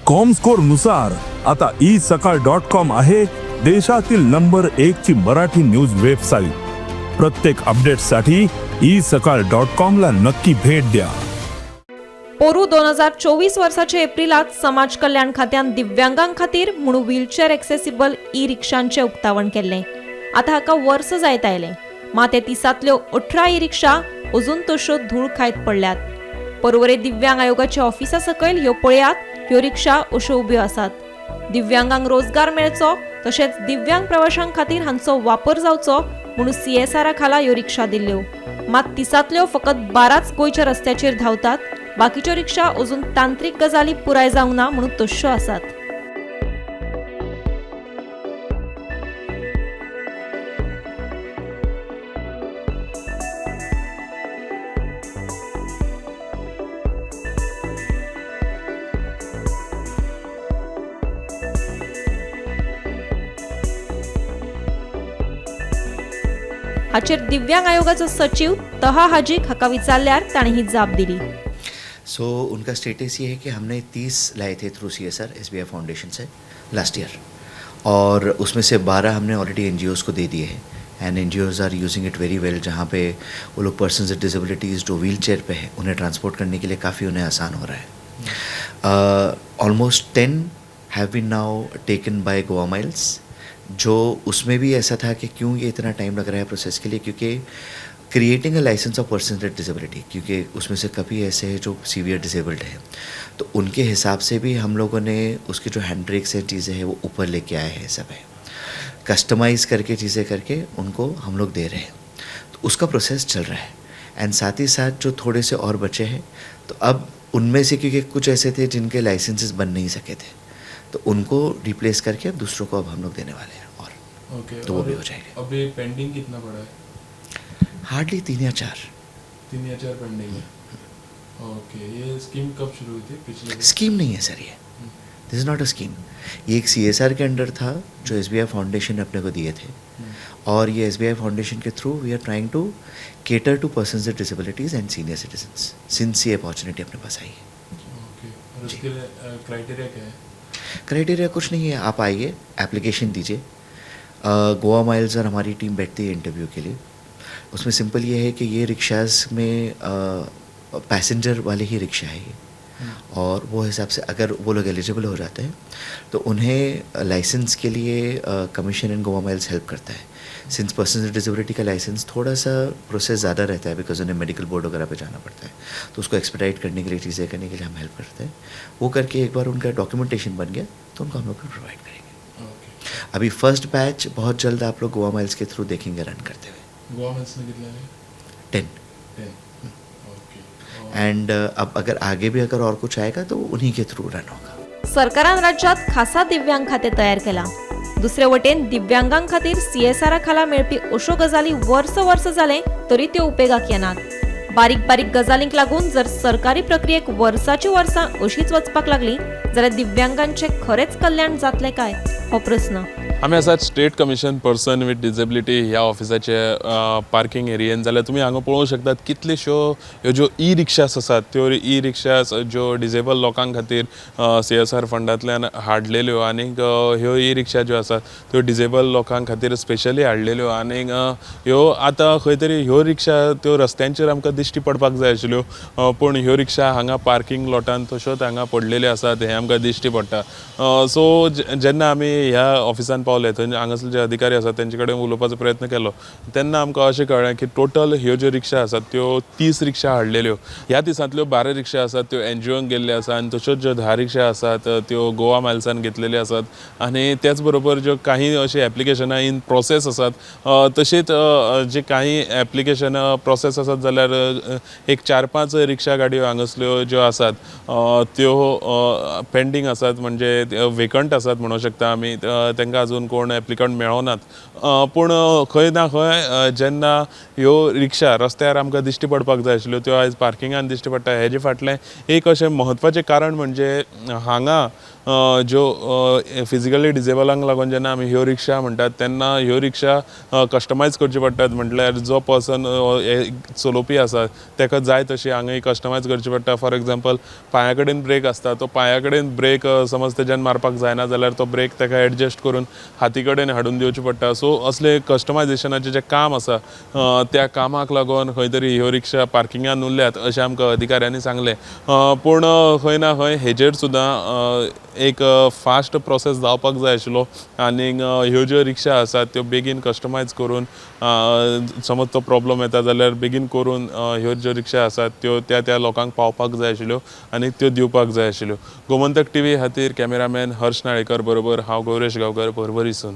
Comscore नुसार आता E सकाळ डॉट कॉम आहे देशातील नंबर एक ची मराठी न्यूज वेबसाईट. प्रत्येक अपडेटसाठी ई सकाळ डॉट कॉम ला नक्की भेट द्या. पोरू 2024 वर्साचे एप्रिलात समाज कल्याण खात्यान दिव्यांगां खातीर म्हणून व्हीलचेअर एक्सेसिबल ई रिक्षांचें उक्तावण केल्लें. आतां हाका वर्स जायत आयलें, मात हे 30तल्यो 18 ई रिक्षा अजून तश्यो धूळ खायत पडल्यात. पर्वरे दिव्यांग आयोगाच्या ऑफिसा सकयल ह्यो पळयात, ह्यो रिक्षा अश्यो उब्यो आसात. दिव्यांगांक रोजगार मेळचो तशेंच दिव्यांग प्रवाशां खातीर हांचो वापर जावचो म्हणून सीएसआरा खाला ह्यो रिक्षा दिल्ल्यो. मात 30तल्यो फकत 12च गोंयच्या रस्त्याचेर धांवतात. बाकीच्यो रिक्षा अजून तांत्रीक गजाली पुराय जावंक ना म्हणून तश्यो आसात. हाचेर दिव्यांग आयोगाचो सचीव तहा हाजीक हाका विचारल्यार ताणें ही जाप दिली. सो उनका स्टेटस ये है कि हमने 30 लाए थे थ्रू सीएसआर एसबीआई फाउंडेशन से लास्ट ईयर और उसमें से 12 हमने ऑलरेडी एनजीओ को दे दिए हैं and NGOs are using it very well, जहाँ पे वो लोग पर्सन विद डिसेबिलिटीज़ जो व्हील चेयर पे है, उन्हें ट्रांसपोर्ट करने के लिए काफ़ी उन्हें आसान हो रहा है. Almost 10 have been now taken by Goa Miles, जो उसमें भी ऐसा था कि क्यों ये इतना टाइम लग रहा है प्रोसेस के लिए, क्योंकि creating a license of person with disability, क्योंकि उसमें से काफ़ी ऐसे हैं जो सीवियर डिसेबल्ड हैं, तो उनके हिसाब से भी हम लोगों ने उसके जो हैंड ब्रेक्स हैं, चीज़ें हैं, वो ऊपर लेके आए हैं. सब है, कस्टमाइज़ करके, चीज़ें करके उनको हम लोग दे रहे हैं, तो उसका प्रोसेस चल रहा है. एंड साथ ही साथ जो थोड़े से और बचे हैं, तो अब उनमें से क्योंकि कुछ ऐसे थे जिनके लाइसेंसेस बन नहीं सके थे, तो उनको रिप्लेस करके अब दूसरों को अब हम लोग देने वाले हैं और तो वो और भी हो जाएगा. अभी पेंडिंग कितना पड़ा है? हार्डली तीन या चार. 3 या 4 पेंडिंग है. ओके, ये स्कीम कब शुरू हुई थी पिछले? स्कीम नहीं है सर ये. This is not a scheme. ये एक सीएसआर के अंडर था जो एसबीआई फाउंडेशन ने अपने को दिए थे और ये SBI foundation K through we are trying to cater to person with disabilities and senior citizens, since ये अपॉर्चुनिटी अपने पास आई है. ओके, और उसके लिए क्राइटेरिया क्या है? क्राइटेरिया कुछ नहीं है. आप आइए, एप्लीकेशन दीजिए. गोवा माइल्स और हमारी टीम बैठती है इंटरव्यू के लिए. उसमें सिंपल ये है कि ये रिक्शाज में पैसेंजर वाले ही रिक्शा है ये और वो हिसाब से अगर वो लोग एलिजिबल हो जाते हैं, तो उन्हें लाइसेंस के लिए commission and Goa miles help करता है, सिंस पर्सन विद डिसेबिलिटी का लाइसेंस थोड़ा सा प्रोसेस ज़्यादा रहता है, because उन्हें मेडिकल बोर्ड वगैरह पे जाना पड़ता है, तो उसको एक्सपेडाइट करने के लिए, चीज़ें करने के लिए हम हेल्प करते हैं. वो करके एक बार उनका डॉक्यूमेंटेशन बन गया, तो उनको हम लोग प्रोवाइड करेंगे. अभी फर्स्ट बैच बहुत जल्द आप लोग गोवा माइल्स के थ्रू देखेंगे रन करते हुए. गोवा माइल्स में कितने हैं? 10. 10, ओके. एंड अब अगर आगे भी अगर और कुछ आएगा, तो उन्हीं के थ्रू रन होगा. सरकारान राज्यात खासा दिव्यांग खातें तयार केलां. दुसरे वटेन दिव्यांगां खातीर सीएसआरा खाला मेळपी अश्यो गजाली वर्स वर्स जालें तरी त्यो उपेगाक येनात. बारीक बारीक गजालींक लागून जर सरकारी प्रक्रियेक वर्साची वर्सां अशीच वचपाक लागली जाल्यार दिव्यांगांचें खरेंच कल्याण जातलें काय, हो प्रस्न. आमी आसात State Commission Person with Disability ह्या ऑफिसाचे पार्किंग एरियेन. जाल्यार तुमी हांगा पळोवंक शकतात, कितल्योश्यो ह्यो ज्यो ई रिक्षास आसात, त्यो ई रिक्षास ज्यो डिजेबल लोकां खातीर सीएसआर फंडांतल्यान हाडलेल्यो आनीक ह्यो ई रिक्षा ज्यो आसात त्यो डिजेबल लोकां खातीर स्पेशली हाडलेल्यो आनीक ह्यो आतां खंय तरी ह्यो रिक्षा त्यो रस्त्यांचेर आमकां दिश्टी पडपाक जाय आशिल्ल्यो, पूण ह्यो रिक्षा हांगा पार्किंग लॉटान तश्योच हांगा पडलेल्यो आसात हें आमकां दिश्टी पडटा. सो जेन्ना आमी ह्या ऑफिसान पावले, थंय हांगासर जे अधिकारी आसात तेंचे कडेन उलोवपाचो प्रयत्न केलो, तेन्ना आमकां अशें कळ्ळें की टोटल ह्यो ज्यो रिक्षा आसात त्यो 30 रिक्षा हाडलेल्यो. ह्या 30तल्यो 12 रिक्षा आसात त्यो एनजीओन गेल्ल्यो आसा आनी तश्योच ज्यो 10 रिक्षा आसात त्यो गोवा मायल्सान घेतलेल्यो आसात आनी त्याच बरोबर ज्यो काही अशी एप्लिकेशनां इन प्रोसेस आसात, तशीच जे काही एप्लिकेशनां प्रोसेस आसात, जाल्यार एक चार पांच रिक्षा गाडयो हांगासल्यो ज्यो आसात त्यो पेंडींग आसात, म्हणजे वेकंट आसात म्हणूंक शकता आमी. तांकां अजून कोण एप्लिकंट मेळोनात. पूण खंय ना खंय जेन्ना ह्यो रिक्षा रस्त्यार आमकां दिश्टी पडपाक जाय आशिल्ल्यो, त्यो आयज पार्किंगान दिश्टी पडटा. हेजे फाटलें एक अशें म्हत्वाचें कारण म्हणजे हांगा ज्यो फिजिकली डिजेबलांक लागून जेन्ना आमी ह्यो रिक्षा म्हणटात तेन्ना ह्यो रिक्षा कस्टमायज करच्यो पडटात. म्हटल्यार जो पर्सन चलोवपी आसा ताका जाय तशी हांगा कस्टमायज करची पडटा. फॉर एग्जाम्पल, पांया कडेन ब्रेक आसता, तो पांया कडेन ब्रेक समज तेज्यान मारपाक जायना जाल्यार तो ब्रेक ताका एडजस्ट करून हाती कडेन हाडून दिवचे पडटा. सो असले कस्टमायजेशनाचें जें काम आसा, त्या कामाक लागून खंय तरी ह्यो रिक्षा पार्किंगान उरल्यात अशें आमकां अधिकाऱ्यांनी सांगलें. पूण खंय ना खंय हेजेर सुद्दां एक फास्ट प्रोसेस जावपाक जाय आशिल्लो आनीक ह्यो ज्यो रिक्षा आसात त्यो बेगीन कस्टमायज करून, समज तो प्रॉब्लम येता जाल्यार बेगीन करून ह्यो ज्यो रिक्षा आसात त्यो त्या त्या लोकांक पावपाक जाय आशिल्ल्यो आनी त्यो दिवपाक जाय आशिल्ल्यो. गोमंतक टीव्ही खातीर कॅमेरामॅन हर्ष नाळेकर बरोबर हांव गौरेश गांवकर, पर्वरीसून.